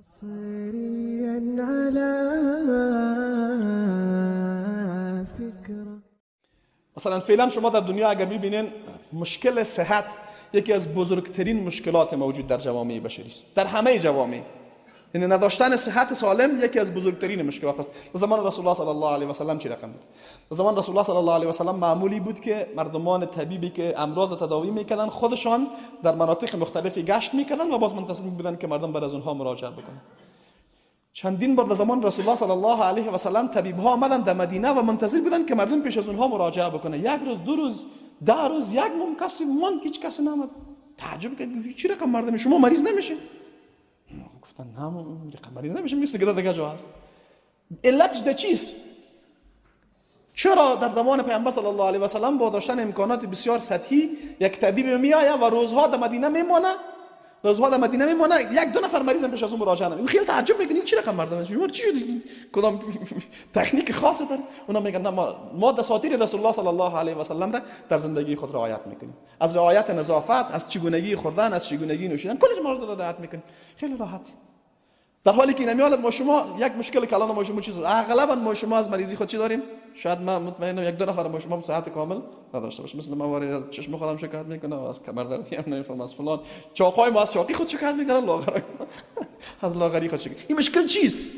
عصريا على فكرة. مثلا فعلا شما در دنیا اگر میبینین، مشکل صحت یکی از بزرگترین مشکلات موجود در جوامع بشری است، در همه جوامع. یعنی نداشتن صحت سالم یکی از بزرگترین مشکلات است. در زمان رسول الله صلی الله علیه و سلم چی رقم بود؟ در زمان رسول الله صلی الله علیه و سلم معمولی بود که مردمان طبیبی که امراض تداوی میکردن، خودشان در مناطق مختلفی گشت میکردن و باز منتظر بودن که مردم بر از اونها مراجعه بکنن. چندین بار در زمان رسول الله صلی الله علیه و سلم طبیب ها آمدن در مدینه و منتظر بودن که مردم پیش از اونها مراجعه بکنن. یک روز، دو روز، 10 روز، یک ماه کسی ماند، هیچ کسی نامد. تعجب کرد، چی رقم مردم، شما مریض نمیشین؟ گفتن نه، ما رقم مریض نمیشیم، مثل که دیگه جا هست. علتش در چیست؟ چرا در زمان پیامبر صلی الله علیه و سلم با داشتن امکانات بسیار سطحی یک طبیب میآید و روزها در مدینه میمانه، روزها در مدینه میمانه، یک دو نفر مریض هم پیش از اون مراجعه نمیکنه؟ خیلی تعجب میکنی، چی رقم مردم، شما چی شد، کدام تکنیک خاصی داره؟ اونا میگن نه، ما دساتیر رسول الله صلی الله علیه و سلم را در زندگی خود رعایت میکنیم، از رعایت نظافت، از چگونگی خوردن، از چگونگی نوشیدن، کل ما رو رعایت میکنیم، خیلی راحت. در حالی که نمیالد ما شما یک مشکل کلان ما شما چیز، اغلبا ما شما از مریضی خود چی داریم؟ شاید من مطمئنم یک دو نفر ما شما صحت کامل نداشته باشه. مثل من واری از چشم خودم شکایت میکنم، از کمر دردی هم نمیفهم، از فلان چاقای ما از چاقی خود شکایت میکنن، لاغر از لاغری خود شکایت. این مشکل چیست؟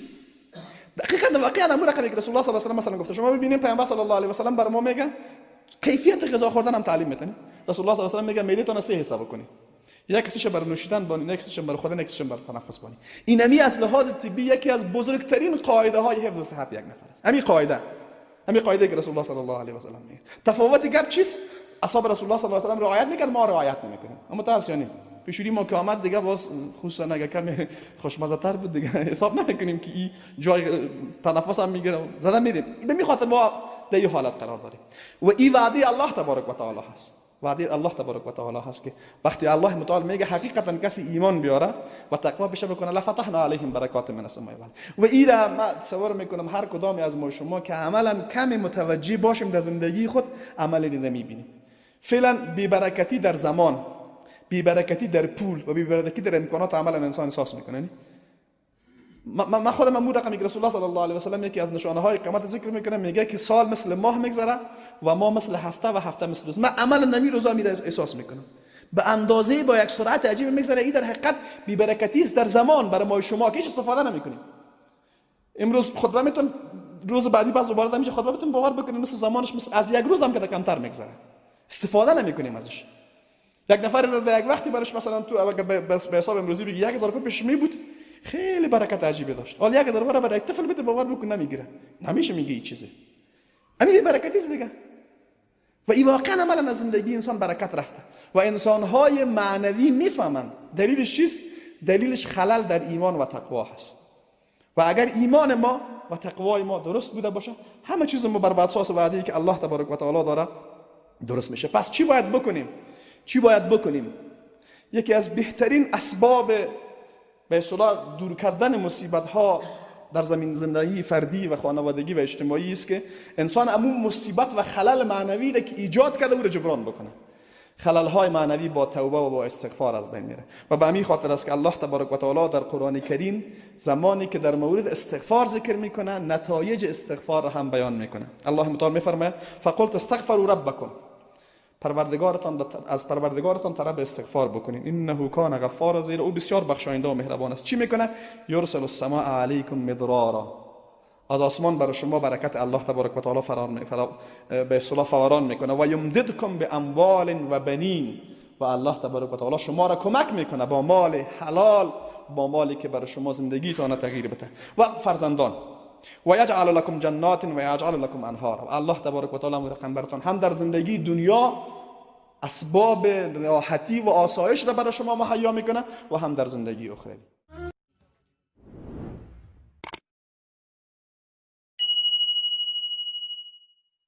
دقیقاً واقعا امر رقمی که رسول الله صلی الله علیه و سلم مثلا گفته. شما ببینید پیامبر صلی الله علیه و سلم بر ما میگه کیفیت غذا خوردن هم تعلیم میده. رسول الله صلی الله علیه و سلم میگه معده‌تون سه حساب کنید، یک کسیش بر نوشیدن بانی، یک کسیش بر خوردن، یک کسیش بر تنفس بانی. اینمی از لحاظ طبی یکی از بزرگترین قاعده های حفظ صحت یک نفر است. همین قاعده، همین قاعده که رسول الله صلی الله علیه و سلم میگه. تفاوت گپ چیست؟ اصحاب رسول الله صلی الله علیه و سلم رعایت میکرد، ما رعایت نمیکنیم. اما متاسفانه پیشوری ما که آمد دیگه باز خصوصا اگه کمی خوشمزه تر بود دیگه حساب نمیکنیم که این جای تنفس هم میگیره، زدن میریم. به می خاطر ما در این حالت قرار داریم و این وعده الله تبارک و تعالی هست. وعده الله تبارک و تعالی هست که وقتی الله متعال میگه حقیقتا کسی ایمان بیاره و تقوا بشه بکنه، لفتحنا علیهم برکات من السماء والارض. و ایرا ما تصور میکنم هر کدام از ما شما که عملا کم متوجه باشیم در زندگی خود، عملی نمیبینیم. فعلا بی‌برکتی در زمان، بی‌برکتی در پول و بی‌برکتی در امکانات عملا انسان احساس میکنه. ما خودم امور رقمی که رسول الله صلی الله علیه و سلم یکی از نشانه های قیامت ذکر میکنه، میگه که سال مثل ماه میگذره و ما مثل هفته و هفته مثل روز. من عملا نمی روزا میره احساس میکنم به اندازه با یک سرعت عجیب میگذره. این در حقیقت بی‌برکتی است در زمان برای ما شما که هیچ استفاده نمیکنیم. امروز خطبه میتون، روز بعدی باز دوباره میشه خطبه بتون، باور بکنیم مثل زمانش مثل از یک روز هم که کمتر میگذره، استفاده نمیکنیم ازش. یک نفر در یک وقتی برش مثلا تو اگه به حساب امروزی بگی 1000 روپیه پیش می بود، خیلی برکت عجیبی داشت. حالا 1000 روپیه برای یک طفل بده، باور بکن نمیگیره، نمیشه میگه این چیزه. همین برکتی است دیگه. و این واقعا عملا از زندگی انسان برکت رفته و انسانهای معنوی میفهمند دلیلش چیست؟ دلیلش خلل در ایمان و تقوا هست. و اگر ایمان ما و تقوای ما درست بوده باشه، همه چیز ما بر اساس وعده‌ای که الله تبارک و تعالی داره درست میشه. پس چی باید بکنیم؟ چی باید بکنیم؟ یکی از بهترین اسباب به اصطلاح دور کردن مصیبت ها در زمین زندگی فردی و خانوادگی و اجتماعی است که انسان امون مصیبت و خلل معنوی را که ایجاد کرده او را جبران بکنه. خلل های معنوی با توبه و با استغفار از بین میره و به همین خاطر است که الله تبارک و تعالی در قرآن کریم زمانی که در مورد استغفار ذکر میکنه، نتایج استغفار را هم بیان میکنه. الله متعال میفرماید فقلت استغفروا ربکم، پروردگارتان از پروردگارتان طلب استغفار بکنین، انه کان غفارا، زیرا او بسیار بخشاینده و مهربان است. چی میکنه؟ یرسل السماء علیکم مدرارا، از آسمان برای شما برکت الله تبارک و تعالی به اصطلاح فوران میکنه. و یمددکم باموال و بنین، و الله تبارک و تعالی شما را کمک میکنه با مال حلال، با مالی که برای شما زندگیتان تغییر بده و فرزندان. و یجعل لکم جنات و یجعل لکم انهار، الله تبارک و تعالی رقم براتون هم در زندگی دنیا اسباب راحتی و آسایش را برای شما مهیا میکنه و هم در زندگی اخروی.